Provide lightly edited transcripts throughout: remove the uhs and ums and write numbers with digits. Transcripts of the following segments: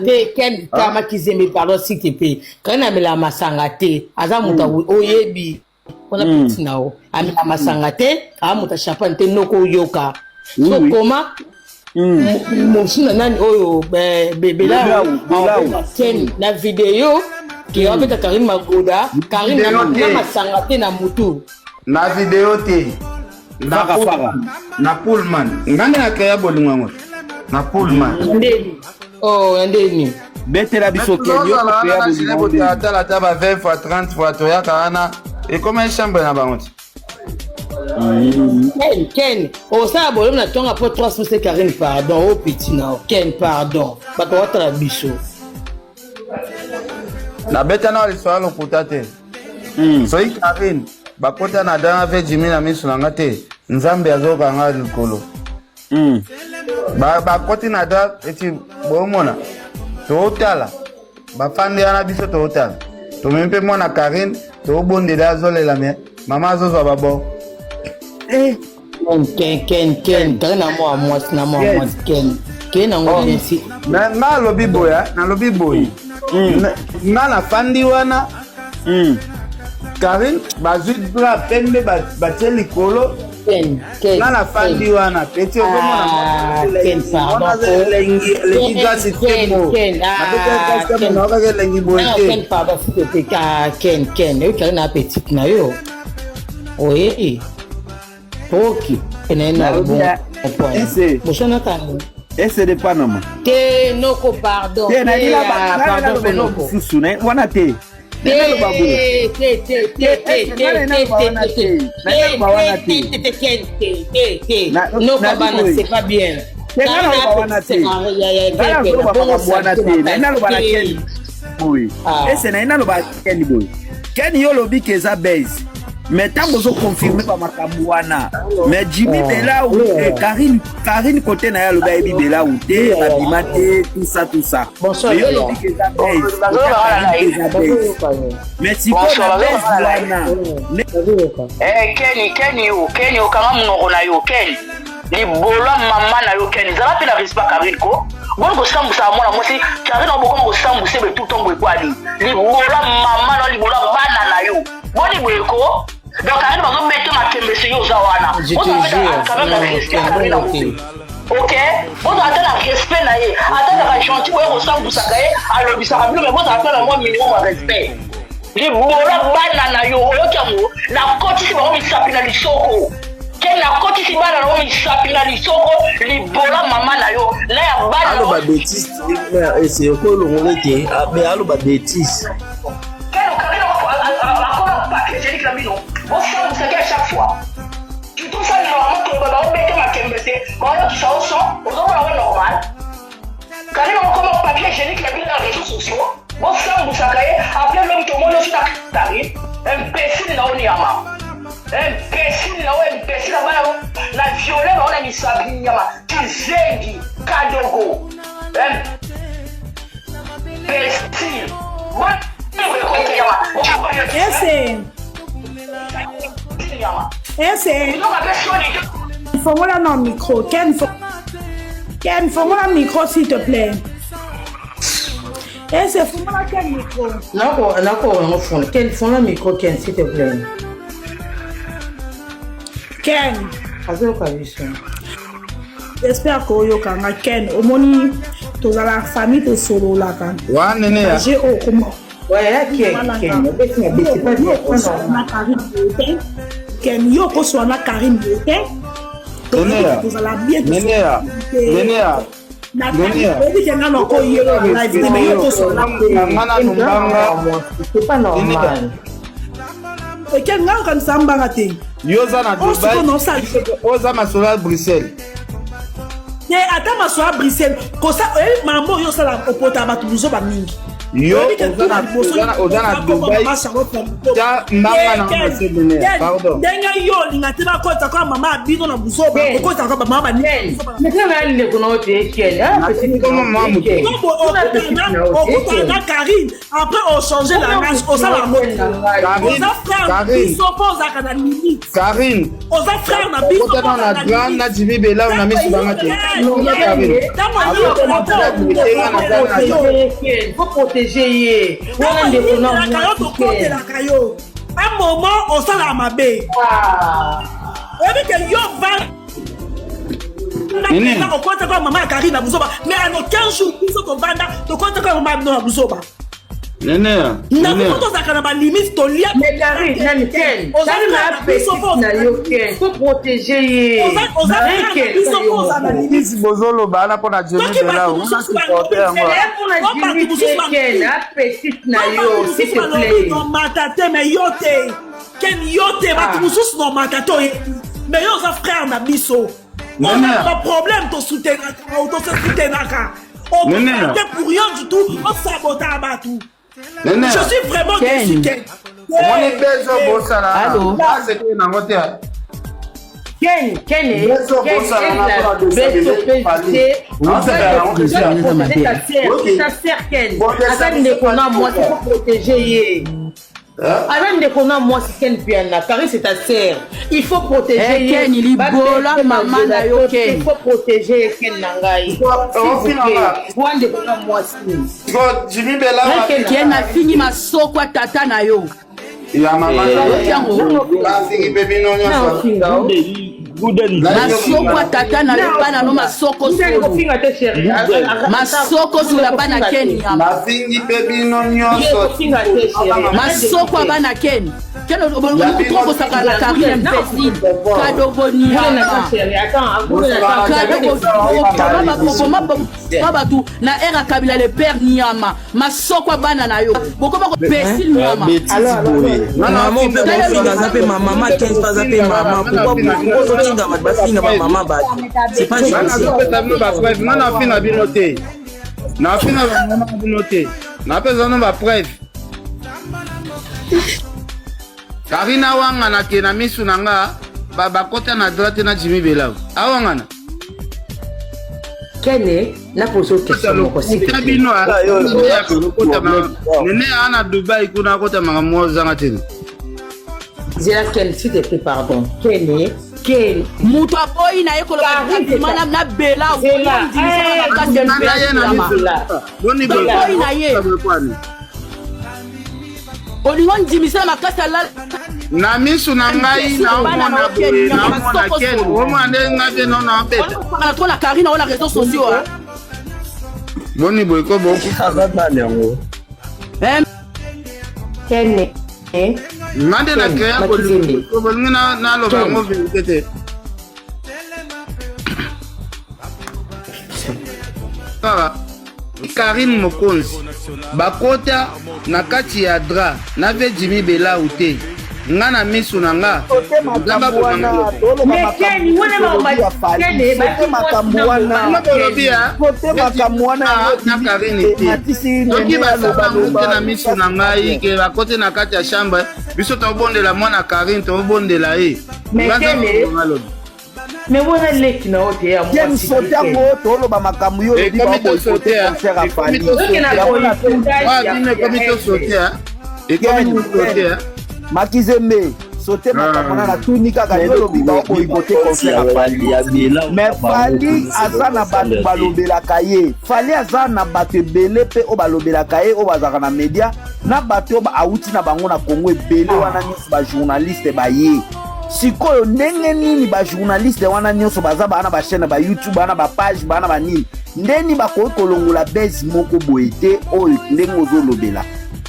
Te, Ken kama kizembe, pardon, s'il te plaît. Karine amela masanga te, aza moto oyebi mpona petit na yo amela masanga te, aza moto ya champagne te. Noko, oyoka so koma mosu na nani oyo Belau, Belau. Ken na video ke abeta Karine magoda, Karine na Video te. na masanga te na mutu. Na video te. Na Fara, fara. Na Pullman, nga nde nakreya bolingo yango na Pullman. Ndeni oh, ya ndeni. Betela biso, Ken, yo Tozala kopeya wana na Gine. bolingo ndeni. Botala ata ba 20 fois, 30 fois, toyaka wana, ekoma chambre na bango te. Ken, Ken, osala bolomi na ntongo mpo 3 semaines. Karine, pardon, o petit na yo. Ken, pardon, bato batala biso. Nabeta na lisolo ya lokuta te. Soki Karine bakota na dana ve Jimi na miso na nga te, Nzambe azoyoka nga likolo. Bakoti na da eti bomona, tootala, bafandi wana, biso tootala, tomemi mpe mwana Karine, toobondela, azolela, me mama azozwa babo. Eh. Ken, Ken, Ken, Ken, Karine na mwa mwasi, na mwa mwasi. Ken, Ken nango bien si. Me nga alobi boye, ah, nalobi boye. Nga nafandi wana, Karine bazwi drap pembe, batie likolo. Ken, Ken. Nga nafandi wana, petit, ozomona. Ah, Ken, pardon. Elengi grâce tembo. Ken, ah, Ken. Naokaka elengi boye Non, te. Ken, pardon, s'il te plaît. Ah, Ken, Ken, oyo Karine na petite na yo oye oki ene na bon point. Ese. Mosana kango. Ese de Panama. Te, noko, pardon. Te, Te, ah, pardon ko noko. Mosusu wana te. Naloba boye. Te, te, te, te, te, te, te, te, te, te, te, te, Ken, te, te, te. Noko, bana, c'est pas bien. Te, nga naloba wana te. Nga nazoloba makambo wana te. Naye naloba na Ken boye. Ese naye naloba Ken boye. Ken, yo olobi ke eza base, mais ntango ozoconfirme bamakambo wana, mais Jimmy Belau, eh, Karine, Karine kote na ye alobi ayebi Belau te, babima te, tout ça, tout ça. Bonsoir, Mais yo Léa. olobi ke eza base, Karine eza base, mais sikoyo na base wana Eh, Ken, Ken, yo Ken, okanga monoko na yo. Ken, libolo ya mama na yo. Ken, zala mpe na respect. Karine ko boni kosambwisaka mwana mwasi Karine, obokoma kosambwisa ebe tout ntongo ekwali. Libolo ya mama na yo, libolo ya bana na yo, boni boye ko. Donc Karine bazobete makembese, yo oza wana. Je te jure, Quand même na non, respect Ken, Karine bongo te. Ok, bozala ata na respect na ye, ata azaka gentil boye, kosambwisaka ye, alobisaka bino, me bozala ata na mwa minimum ya respect. Libolo bana na yo, oyoki yango? Nakotisi bango misapi na lisoko. Ke nakotisi bana na yo misapi na lisoko. Libola mama na yo na ya bana. Aloba bêtise te, ese okolongola te, mais aloba bêtise. Akoma papier hygiénique na bino, bosambwisaki à chaque fois. Tu trouves ça normal koloba baobete makembe te, baolakisa yo son, ozomona ngo normal? Karine okoma papier hygiénique na bino na réseaux sociaux, bosambwisaka ye. Après lobi tomoni osi na Karine. Imbécile na yo, nyama, imbécile na yo, imbécile na bana na viole bango na misapi, nyama, kizengi, kadogo, imbécile. Ese. Ese. Fongola na micro. Ken, Ken, fongola micro, s'il te plaît. Ese, fongola Ken micro. Nako, nako yango fongola. Ken, fongola micro, Ken, s'il te plaît. Ken. Azoyoka biso. J'espère koyokanga. Ken, omoni tozala famille, tosololaka. Wanene ya. Je okoma. Ouais, Ken, Ken, obeti na beti, pas bien, pas normal. Ken, yo okoswana na Karine boye te. Nenea. Tozala bien. Nenea. Nenea. Nenea. Oyebi ke nga na okoyeba live te, mais yo okoswana. Nga nanu mbanga. C'est pas normal. Ken, nga okanisa mbanga te. Yo oza na Dubai, oza masolo ya Bruxelles. Te, ata masolo ya Bruxelles kosa, oyebi makambo oyo osala, opota bato buzoba mingi. Yo oza na Dubai, ta mbanga na nga sebene, pardon. Ndenge yo olinga te bakotisa kaka mama ya bino na buzoba, okotisa kaka bamama banini. Na ndeko na yo te Ken. Okutana na Karine après ochange langage, osala yango te. Oza frère na biso mpo ozalaka na limite. Karine, oza frère na biso. Okutana na grand na Jimmy Belawu na misu banga te. Faut protéger ye wana ndeko na yo, tokotelaka yo un moment osalaka mabe. Oyebi ke yo vanda okotaka mama ya Karine na buzoba, mais ano 15 jours biso tovanda tokotaka mama ya bino na buzoba. Nene, na biso tozalaka na balimite, tolia. Mais Karine nani Ken, na yo Ken, faut protéger ye. Oza frère na biso mpo oza na limite. Bozoloba wana mpona Jimmy Belawu, supporter yango Ken, petite na yo, s'il te plaît. Nomata te, mais yo te Ken, yo te. Bato mosusu nomata te, oyebi, mais yo oza frère na biso. On a baproblème, tosoutenaka, tosoutenaka okokate pour rien du tout, osabota bato. Je suis vraiment déçu, Ken. Omoni bezo bosala aseke nango te. Ken, Ken, bezo bosala na mpona. Ta sœur Ken, aza ndeko na mwasi, faut protéger ye. Aza ndeko na mwasi Ken Piana. Karine, c'est ta sœur, il faut protéger ye. Ken, libola mama na yo Ken. Il faut protéger ye Ken na ngai, wa ndeko na mwasi. Jimmy Belawu. Ken, afingi masoko ya tata na yo. Ya mama bafingi mpe bino nyonso. Masoko ya tata na yo, bana no masoko solo, masoko solo ya bana Ken nyama. Bafingi mpe bino nyonso. Masoko ya bana Ken. Ken, okosaka na Karine, imbécile, kadogo nyama, kadogo bokoma bato na ere ya Kabila le père nyama, masoko ya bana na yo, bokoma imbécile nyama. Mama mpe bofinga aza mpe mama, Ken mpe aza mpe mama. Pourquoi ozotinda bato bafinga bamama bato? C'est pas gentil. Nga nafinga bino te, nafinga bamama bino te, napesa no bapreuve. Karine awangana ke na misu na nga bakota na droite na Jimmy Belawu, awangana. Kene, napoza question moko. Kuta bino nene aa na Dubai kuna, akota makambo ozanga te. Zela Ken, s'il te plaît, pardon Kene, Ken. Moto aboyi na ye koloba na Bela, boyi na ye, olingo ndimisela makasi alala. Na misu na ngai naomona boye, naomona Ken, omona nde ngai mpe no naobeta. Na trop na Karine o na réseaux sociaux. Boni boye ko boku. Aza nani yango? Ken. Nga nde na créa bolingi naloba yango vérité te kaka Karine Mokonzi bakota na kati ya drap na ve Jimmy Belau te. Nga na misu na nga. Na Karine te, soki basala te na misu na ngai ke bakote na kati ya chambre, biso tobondela mwana Karine, tobondela ye. Mais wana leki na yo te ya Ken, sote yango, toloba makambo yo olobi baboyikote concert ya Fally. Ekomi tosote, ekomi tosote. Makizembe, sote makambo na natuni kaka, yo olobi baboyikote concert ya Fally, mais Fally aza na bato balobelaka ye. Fally aza na bato ebele mpe oyo balobelaka ye, oyo bazalaka na média, na bato oyo awuti na bango na Congo ebele wana nyonso, bajournaliste baye. Sikoyo ndenge nini bajournaliste wana nyonso baza baa na bachaîne ba YouTube, baa na bapage, baa na banini, ndeni bakoki kolongola base moko boye te oyo ndenge ozolobela?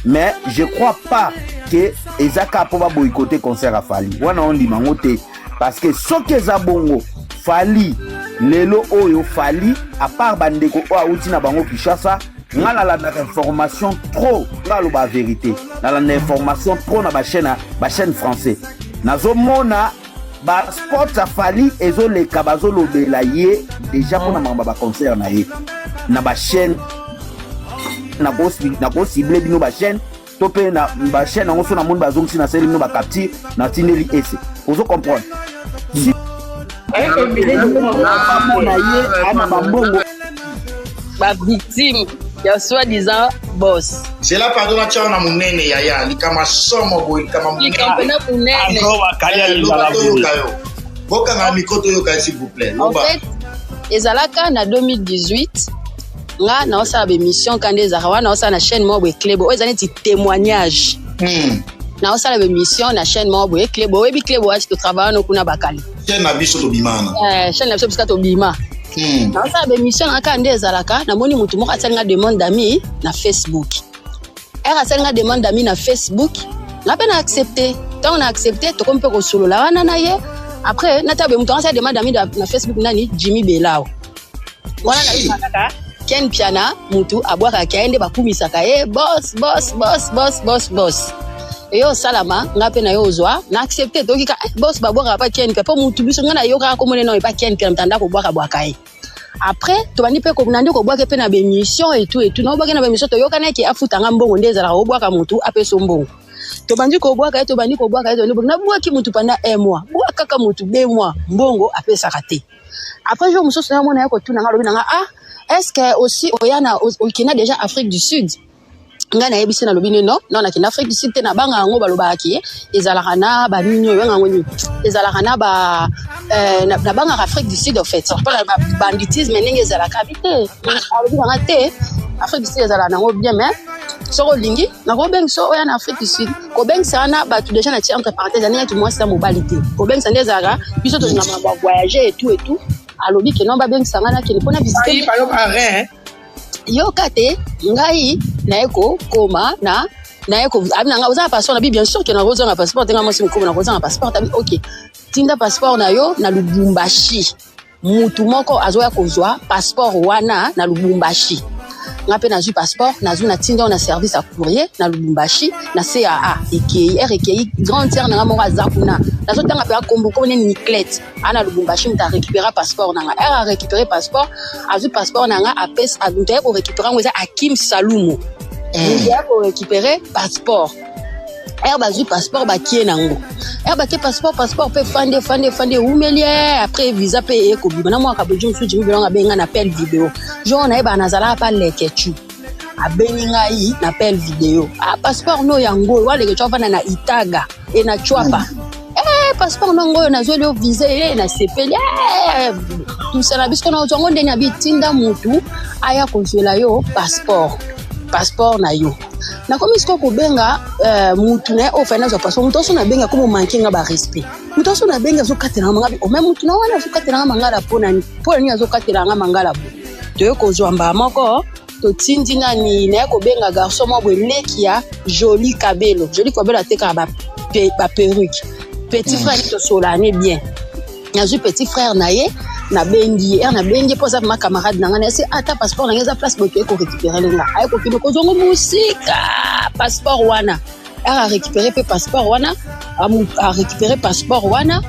Mais je crois pas ke eza kaka mpo baboyikote concert ya Fally wana, ondima yango te, parce que soki eza bongo, Fally lelo oyo, Fally à part bandeko oyo awuti na bango Kinshasa, nga nalandaka information trop, nga aloba vérité, nalanda information trop na bachaîne, bachaîne français, nazomona basport ya Fally ezoleka, bazolobela ye déjà mpona makambo ya baconcert na ye na bachaîne. Nakocible bino bachaîne to mpe na bachaîne yango, so namoni bazongisi, nasali bino bacapture, natindeli ese. Ozo comprendre? Bamona ye ana bambongo. Bavictime ya soi-disant boss. Zela, pardon, natia na monene yaya, likama somo boye, likama monene. Monene. Loba, toyoka yo. Bokanga micro, toyoka, s'il vous plaît. En fait, ezalaka na 2018, nga naosala baémission ka nde ezalaka wana, naosala na chaîne moko boye Clebo, oyo eza neti témoignage. Naosala baémission na chaîne moko boye Clebo, oyebi Clebo wati, totravaille wana kuna bakali. Chaîne na biso tobima wana. Chaîne na biso bisika tobima. Naosala baémission na kaka nde ezalaka, namoni motu moko asali nga demande d'ami na Facebook. Ere asali nga demande d'ami na Facebook, nga mpe na accepte. Ntango na accepte, tokomi mpe kosolola wana na ye. Après natala boye, moto anga asali demande d'ami na Facebook nani? Jimmy Belao. Wana nayeba kaka Ken Piana, mutu abwakaka ye nde bakumisaka ye boss, boss, boss, boss, boss, boss. Eyo osalama, nga mpe na yo ozwa na accepte, toyoki ka eh, boss babwakaka pa Ken Pia, mpo mutu biso nga nayokaka komona nao epa Ken Pia, mutanda kobwaka bwaka ye. Après tobandi mpe nandi kobwaka mpe na baémission etu etu, naobwaki na baémission, toyokana eke afutanga mbongo. Nde ezalaka obwaka mutu, apesa mbongo. Tobandi kobwaka ye, tobandi kobwaka ye, tobandi nabwaki mutu pendant un mois, bwakaka mutu 2 mois, mbongo apesaka te. Après jour mosusu namona ye kotuna nga, alobi na nga: "Ah, est ce que aussi oya na okenda déjà Afrique du Sud?" Ngai nayebisi, nalobi ne non, non, nakende Afrique du Sud te, nabanga yango. Balobaka ke ezalaka na banini oyo, benga yango nini, ezalaka na ba nabangaka Afrique du Sud en fait mpona banditisme ndenge ezalaka. Abi te, alobi nanga te, Afrique du Sud ezalaka nango bien, mais soki olingi nakobengisa oya na Afrique du Sud. Kobengisa wana bato déjà na tie entre parenthèse ya ndenge mwasi na mobali te. Kobengisa nde ezalaka biso tolingaka bavoyage et tout et tout. Alobi ke non, babengisa ngai nakende mpona visite. Yoka te, ngai naye kokoma na naye ko abi na ngai: "Oza na passeport?" Nabi: "Bien sûr ke nakozanga passeport te, ngai mwasi mokoma nakozanga passeport?" Abi: "Ok, tinda passeport na yo na Lubumbashi, mutu moko azoya kozwa passeport wana na Lubumbashi." Nga mpe nazwi passeport, nazwi, natinda oyo na service ya courrier na Lubumbashi na caa. Ekei ere ekei, grande sœur na nga moko aza kuna, nazotanga mpe akombo kombo nini, Niclete, aa na Lubumbashi, moto arécupéra passeport na nga. Ere arécupéré passeport, azwi passeport na nga, apesi moto aye korécupéré yango, eza Akim Salumu, moto aye korécupéré passeport. Ere bazwi passeport, bakie nango, ere bakie passeport, passeport mpe efandi, efandi, efandi, ewumeli. Après visa mpe eye kobima na mwaka bojo mosusu. Jimi Bilongo abengi ngai na appel vidéo. Jour nayebaka nazalaka pa Lekechu, abengi ngai na appel vidéo: "Ah, passeport no yango oyo." Wa Lekechu avanda na Itaga e na Chwapa. Eh, "Passeport nango oyo, nazweli yo visa." E nasepeli eh, tosala biso na ozwango ndeni. Abi: "Tinda mutu aya kozwela yo passeport, passeport na yo." Nakomi sikoyo kobenga mutu na ye oyo fai nazwa passeport. Mutu oso nabenga, komo manke nga barespect. Mutu oso nabengi, azokatela nga mangala. Ome mutu na wana azokatela nga mangala mpona mpona nini azokatela nga mangala bo? Toye kozwa mbala moko, totindi nani, naye kobenga garçon moko boye, leki ya Joli Kabelo. Joli Kabelo atekaka baperruque, petit frère ni tosolane bien. Nazwi petit frère na ye, nabengi ye. Ere nabengi ye, mpo aza ma camarade na ngai, nayesi ata passeport na ngai eza place boye, toye korécupérer nga. Aye kokende kozongo mosika passeport wana. Ere arécupéré mpe passeport wana, arécupéré passeport wana,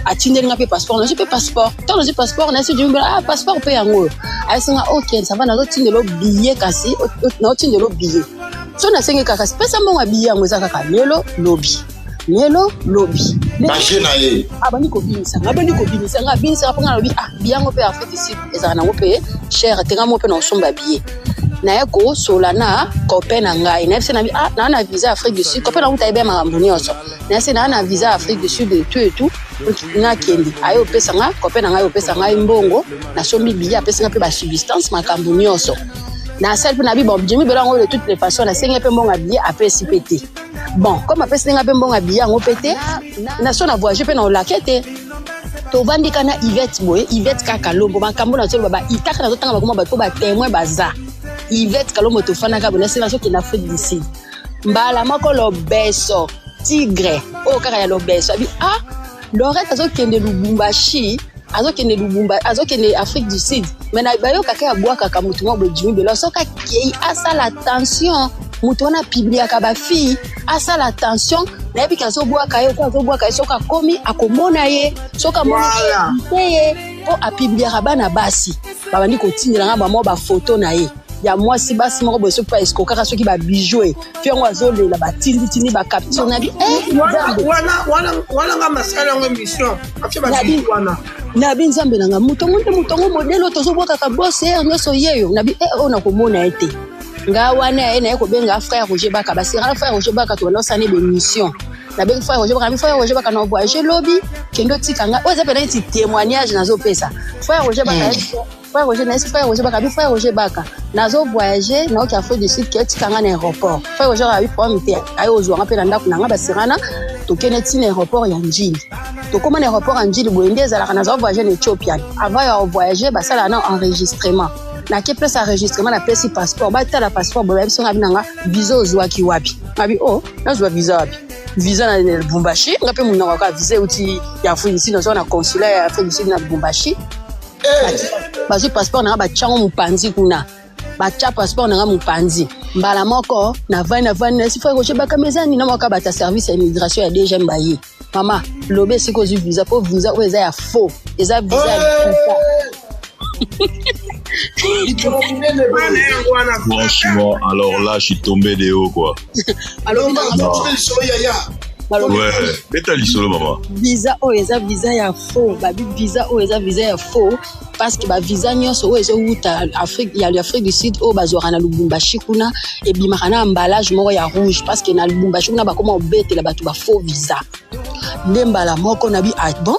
atindeli nga mpe passeport. Nazwi mpe passeport. Ntango nazwi passeport, nayesi jimi: "Ah, passeport mpe yango oyo." Ayesi nga: "Ok, ça va, nazotindela billet." Kasi naotindela billet, so nasengi kaka pesa mbongo ya billet yango, eza kaka lelo lobi, lelo lobi. Baje na ye. Abandi kobimisa nga, abandi kobimisa nga, abimisaka mpo nga nalobi: "Ah, billet yango mpe Afrique du Sud ezalaka nango mpe cher te, nga mo mpe na osomba billet." Naye kosola na copain na ngai, nayebisi na bi: "Ah, naa na visa Afrique du Sud." Copain na kuta ayebi makambo nyonso. Nayebisi: "Naa na visa Afrique du Sud et tout et tout, nakende." Aye opesa nga, copain na ngai opesa ngai mbongo, nasombi billet, apesi nga mpe basubstance, makambo nyonso nasali mpe. Nabi: "Bon, Jimi Belo yango, de toutes les façons, nasengi mpe mbongo ya billet, apesi mpe te. Bon, comme apesi nga mpe mbongo ya billet yango mpe te, naso na voyage mpe na olake te." Tovandi ka na Ivete boye, Ivete kaka lombo, makambo nazoloba baitaka, nazotanga bakoma bato batémoin baza Ivete Kalombo. Tofandaka boye, nasi nazokende Afrique du Sud. Mbala moko lobeso tigre oyo kaka ya lobeso abi: "Ah, Lorette azokende Lubumbashi, azokende Lubumba, azokende Afrique du Sud, mais na bayokaka abwakaka motu moko boye Jimi Belo. Soki akei, asala attention, moto wana apubliaka bafille, asala attention. Nayebi ke azobwaka ye, ko azobwaka ye. Soki akomi, akomona ye. Soki amoni te ye, mpo apubliaka bana basi." Babandi kotindela nga bamwa bafoto na ye. ya mwasi basi moko boye soki pa escrokaka soki ba bijoux e fi yango azolela batinditindi ba capture na bi eh, wana nga masala yango émission afie ba bijoux wana. Nabi nzambe na nga moto yango nde moto yango modele oyo tozobwakaka bose heure nyonso yeyo nabi eh, oyo nakomona ye te nga wana ye naye kobenga frère Roger Baka basera frère Roger Baka tobanda osala ne bemission nabengi frère Roger Baka nabi frère Roger Baka na voyage lobi kende otika nga oyo eza pena neti témoignage nazopesa frère Roger Baka mm. Frère Roger nayesi frère Roger Baka bi frère Roger Baka nazo voyager naoki Afrique du Sud ke otika nga na aéroport frère Roger abi problème te aye ozwa nga mpe na ndako na nga basirana tokende ti na aéroport ya Njili tokóma na aéroport ya Njili boye nde ezalaka nazo voyager na Ethiopia avant ya voyager basalaka na enregistrement nake place enregistrement napesi passeport batala passeport boye bayebi songa abi na nga visa ozwaki wapi abi o oh, nazwa visa wapi visa na Lubumbashi nga mpe monoko kaka visa euti ya Afrique du Sud nazwa na consulat ya Afrique du Sud na Lubumbashi eh. Bazwi passeport na nga batyango mopanzi kuna batya passeport na nga mopanzi mbala moko navandi navandi nayesi frère Roger Bakama eza nini namaka bata service ya immigration ya DGM baye mama lobi esika ozwi visa mpo visa oyo eza ya faux eza visa ya lokuta. Franchement, alors là, je suis tombé de haut, quoi. Alors, Non. Ouais, beta lisolo, maman. Visa oyo eza visa ya faux babi visa oyo eza visa ya faux parce que bavisa nyonso oyo ezowuta Afrique ya Afrique du Sud oyo bazwaka na Lubumbashi kuna ebimaka na emballage moko ya rouge parce que na Lubumbashi kuna bakoma kobetela bato ba faux visa nde mbala moko nabi ah bon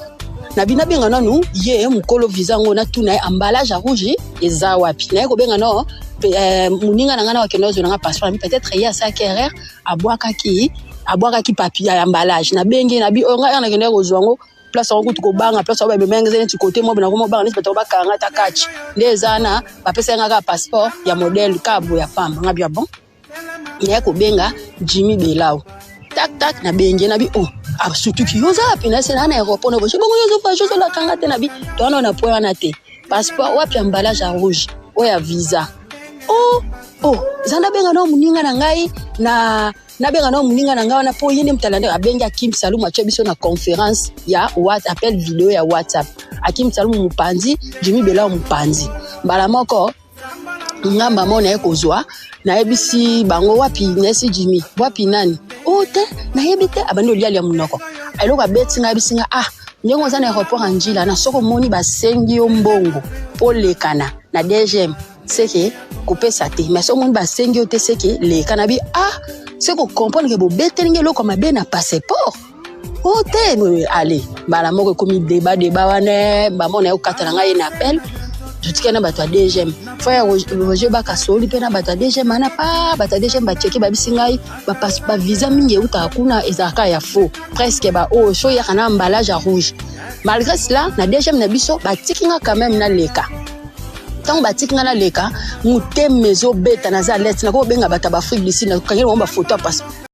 nabi nabenga nanu ye mokolo visa yango natuna ye emballage ya rouge eza wapi naye kobenga no eh, moninga na ngai na wakende ozwela nga passeport nabi peut-être ye asalaki erreur abwakaki abwakaki papier ya emballage nabengi nabi oyo ngai nakendaki kozwa yango place yango kutu kobanga place yango babemaki eza neti kote moko nakoma obanga neti bato bakanga ata kati nde eza wana bapesaki nga kaka passeport ya modèle kabo ya pamba nga bia bon naye kobenga Jimmy Belau tak tak nabengi nabi oh asutuki yo oza wapi nase na na aéroport na boye bongo yo ozovoyage ozolaka nga te nabi towana na point wana te passeport wapi emballage ya rouge oyo ya visa oh oh za nabenga nao moninga na ngai na nabenga nao moninga na ngai wana mpo ye nde moto alandi abengi Akim Salumu atye biso na conférence ya what appel video ya WhatsApp Akim Salumu mopanzi Jimmy Belau mopanzi mbala moko nga mama naye kozwa nayebisi bango wapi nayebisi Jimmy wapi nani o oh, te nayebi te abandi olialia monoko eloko abeti nga ayebisi nga ah ndenge oza na aéroport ya Njila na soki omoni basengi yo mbongo mpo lekana na DGM seke kopesa te mais soki omoni basengi yo te seke leka na bi ah se kocomprendre ke bobeteli nga eloko mabe na passeport o te ale mbala moko ekomi deba deba wana bamona ye kokata na ngai ye na appel totikali na bato ya DGM frère Roger Bakasoli mpe na bato ya DGM wana pa bato ya DGM bacheke babisi ngai bavisa mingi eutaka kuna ezalaka ya faux presque baoyo so eyaka na emballage ya rouge malgré cela na DGM na biso batiki nga quand même naleka ntango batiki nga naleka motema ezobeta naza alerte nakoki kobenga bato ya baafrique du Sud nakangeli bango bafoto ya passeport.